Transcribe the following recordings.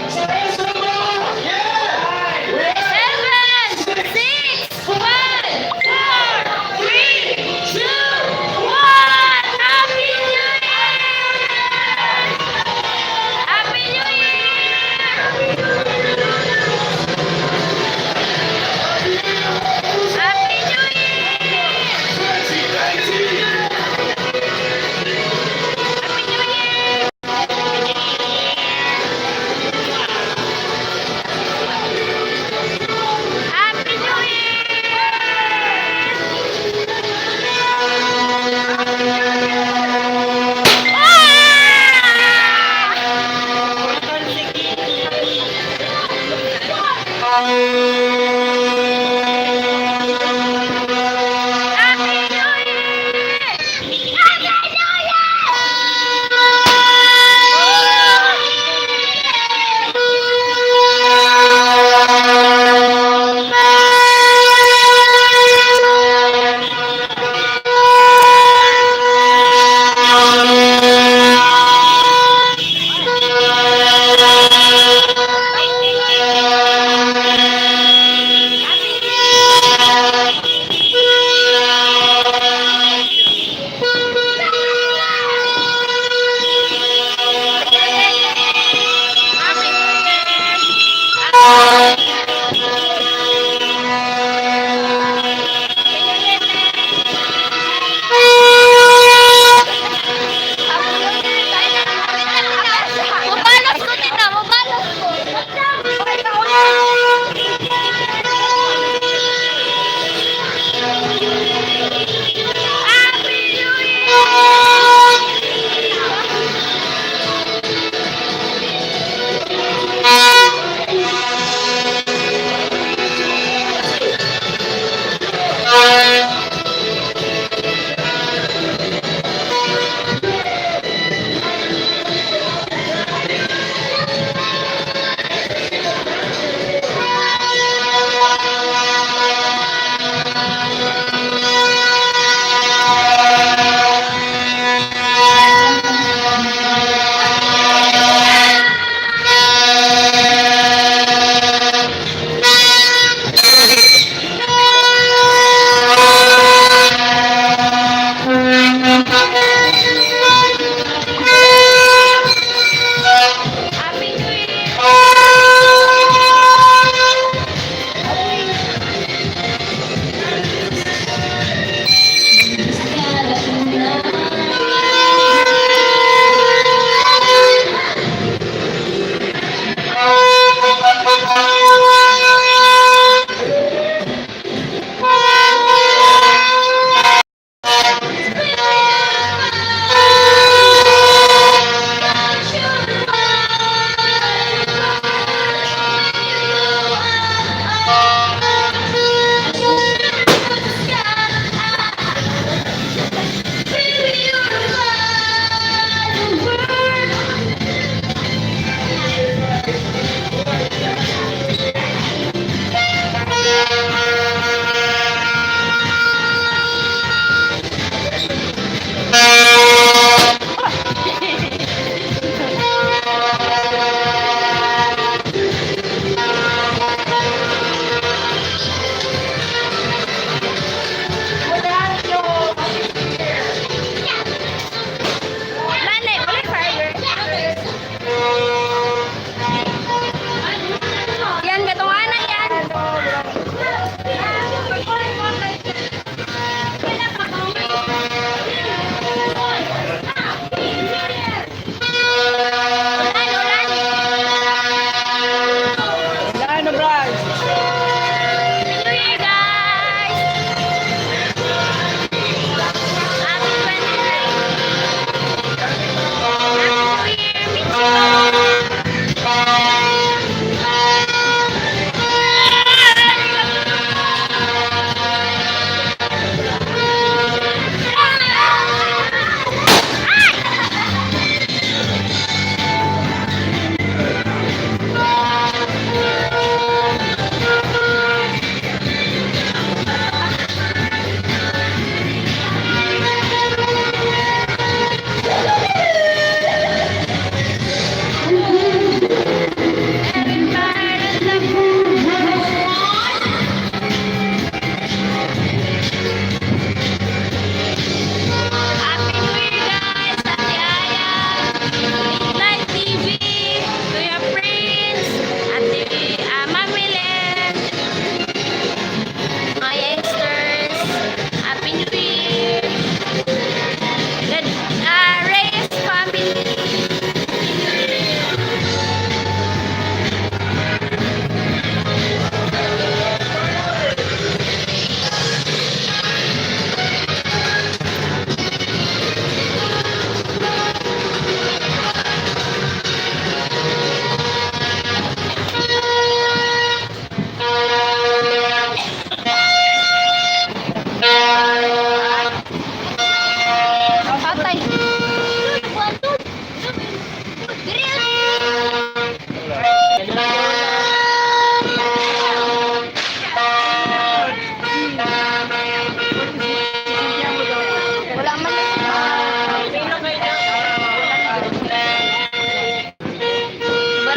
Successful ba? Yeah! We are 7, 6, 5, 4, 3, 2, 1. Happy New Year! Happy New Year! Happy New Year! 2019! Happy New Year! Happy New Year! Ah! Happy New Year! Happy New Year! Happy New Year! Mubalos ko, tita. Mubalos ko. Happy New Year!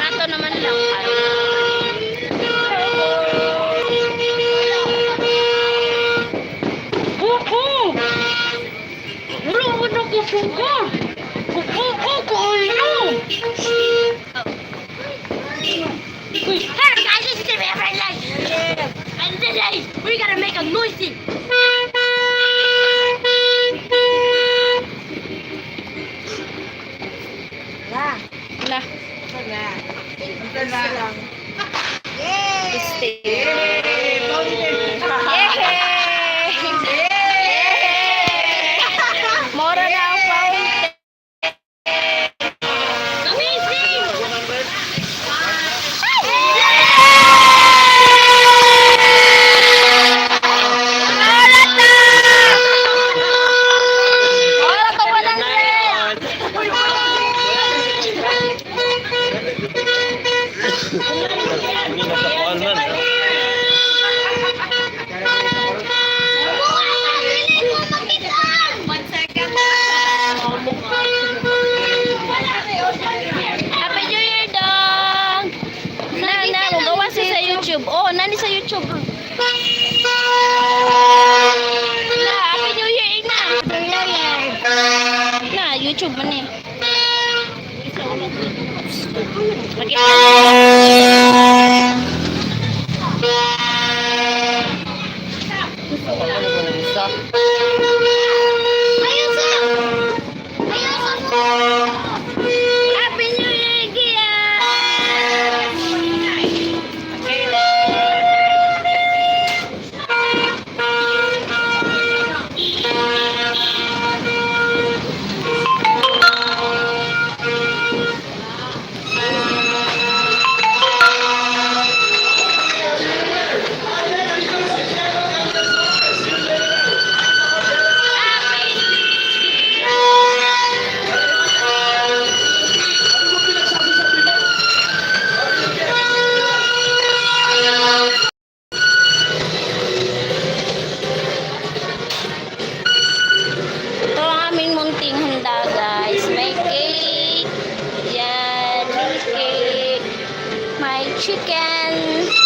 Barato naman lang. Ay. Buko! Wala mo na kusugan! Kubuko ko! Hey guys, this is the friend life. And today we're gonna make a noisy. Na. Yay! Yay! Mora na ang fountain. Amazing! Wala na! Wala ka 100! Hindi nasa kuan man. One second. Happy New Year, dong! Na, na, magawa siya sa YouTube. Oh, nani sa YouTube. Na, Happy New Year, Ina. Happy New Year. Na, YouTube man eh. Makita. Happy New Year, Gia! Ito ang aming munting handa, guys. May cake. Yan, may cake. May chicken.